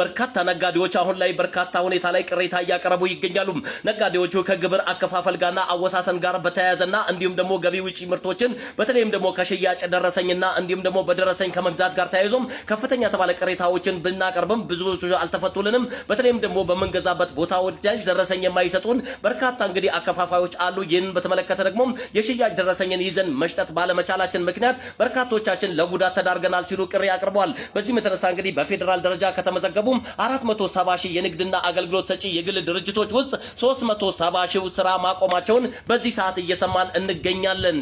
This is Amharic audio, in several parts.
በርካታ ነጋዴዎች አሁን ላይ በርካታ ሁኔታ ላይ ቅሬታ እያቀረቡ ይገኛሉ። ነጋዴዎቹ ከግብር አከፋፈል ጋርና አወሳሰን ጋር በተያያዘና እንዲሁም ደግሞ ገቢ ውጪ ምርቶችን በተለይም ደግሞ ከሽያጭ ደረሰኝና እንዲሁም ደግሞ በደረሰኝ ከመግዛት ጋር ተያይዞም ከፍተኛ የተባለ ቅሬታዎችን ብናቀርብም ብዙ አልተፈቱልንም። በተለይም ደግሞ በምንገዛበት ቦታዎች ላይ ደረሰኝ የማይሰጡን በርካታ እንግዲህ አከፋፋዮች አሉ። ይህንን በተመለከተ ደግሞ የሽያጭ ደረሰኝን ይዘን መሽጠት ባለመቻላችን ምክንያት በርካቶቻችን ለጉዳት ተዳርገናል ሲሉ ቅሬ አቅርበዋል። በዚህም የተነሳ እንግዲህ በፌዴራል ደረጃ ከተመዘገቡ 470 ሺህ የንግድና አገልግሎት ሰጪ የግል ድርጅቶች ውስጥ 370 ሺህ ስራ ማቆማቸውን በዚህ ሰዓት እየሰማን እንገኛለን።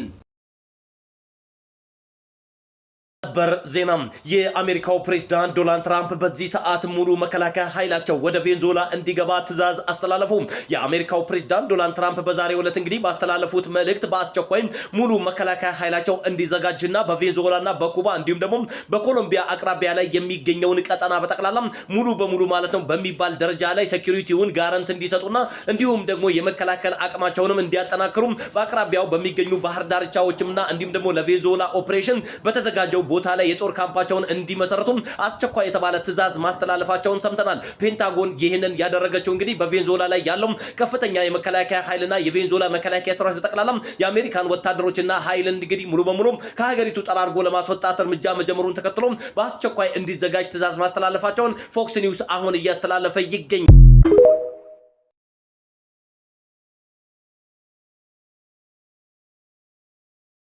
ሰበር ዜና። የአሜሪካው ፕሬዝዳንት ዶናልድ ትራምፕ በዚህ ሰዓት ሙሉ መከላከያ ኃይላቸው ወደ ቬንዙዌላ እንዲገባ ትዕዛዝ አስተላለፉ። የአሜሪካው ፕሬዝዳንት ዶናልድ ትራምፕ በዛሬው ዕለት እንግዲህ ባስተላለፉት መልእክት በአስቸኳይ ሙሉ መከላከያ ኃይላቸው እንዲዘጋጅና በቬንዙዌላና በኩባ እንዲሁም ደግሞ በኮሎምቢያ አቅራቢያ ላይ የሚገኘውን ቀጠና በጠቅላላ ሙሉ በሙሉ ማለት ነው በሚባል ደረጃ ላይ security ውን guarantee እንዲሰጡና እንዲሁም ደግሞ የመከላከል አቅማቸውንም እንዲያጠናክሩ በአቅራቢያው በሚገኙ ባህር ዳርቻዎችምና እንዲሁም ደግሞ ለቬንዙዌላ ኦፕሬሽን በተዘጋጀው ቦታ ላይ የጦር ካምፓቸውን እንዲመሰርቱ አስቸኳይ የተባለ ትዕዛዝ ማስተላለፋቸውን ሰምተናል። ፔንታጎን ይህንን ያደረገችው እንግዲህ በቬንዙዌላ ላይ ያለው ከፍተኛ የመከላከያ ኃይልና የቬንዙዌላ መከላከያ ሰራዊት በጠቅላላ የአሜሪካን ወታደሮችና ኃይልን እንግዲህ ሙሉ በሙሉ ከሀገሪቱ ጠራርጎ ለማስወጣት እርምጃ መጀመሩን ተከትሎ በአስቸኳይ እንዲዘጋጅ ትዕዛዝ ማስተላለፋቸውን ፎክስ ኒውስ አሁን እያስተላለፈ ይገኛል።